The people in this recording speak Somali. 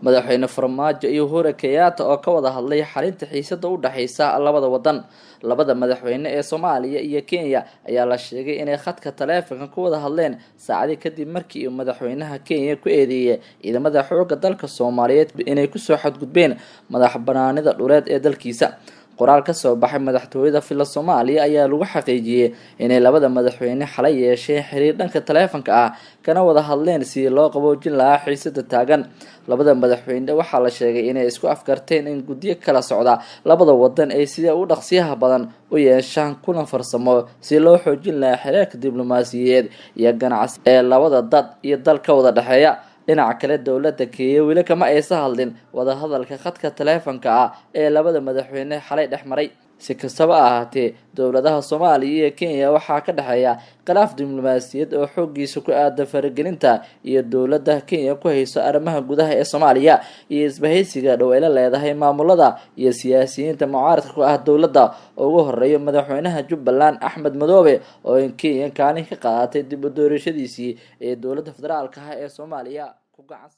Madaxweyne Farmaajo iyo Uhuru Kenyatta oo ka wada hadlay xalinta xiisada u dhexeysa labada wadan. Labada madaxweyne ee Soomaaliya iyo Kenya ayaa la sheegay inay khadka taleefanka ku wada hadleen saacadii kadib markii uu madaxweynaha Kenya ku eedeeyay ciidamada xoogga dalka Soomaaliyeed inay kusoo xadgudbeen madax banaanida dhuleed ee dalkiisa. Qoraal ka soo baxay madaxtooyada Villa Soomaaliya ayaa lagu xaqiijiyey inay labada madaxweyne xalay yeesheen xiriir dhanka taleefanka ah, kana wada hadleen sidii loo qaboojin lahaa xiisada taagan. Labada madaxweyne waxaa la sheegay inay isku afgarteen in guddiyo kala socda labada wadan ay sida u dhaqsiyaha badan u yeeshaan kulan farsamo si loo xoojin lahaa xiriirka diblomaasiyadeed iyo ganacsi ee labada dad iyo dal ka wada dhexeeya. Dhinaca kale, dowladda Kenya weli kama aysan hadlin wadahadalka khadka taleefanka ah ee labada madaxweyne xalay dhex maray. Si kastaba ahaatee, dowladaha Soomaaliya iyo Kenya waxaa ka dhexeeya khilaaf diblomaasiyad oo xooggiisa ku aada faragelinta iyo dowladda Kenya ku hayso arrimaha gudaha ee Soomaaliya iyo isbahaysiga dhow ay la leedahay maamulada iyo siyaasiyiinta mucaaradka ku ah dowladda, oo ugu horeeya madaxweynaha Jubbaland Axmed Madoobe, oo in Kenya kaalin ka qaadatay dib u doorashadiisii ee dowladda federaalka ah ee Soomaaliya ku gacan.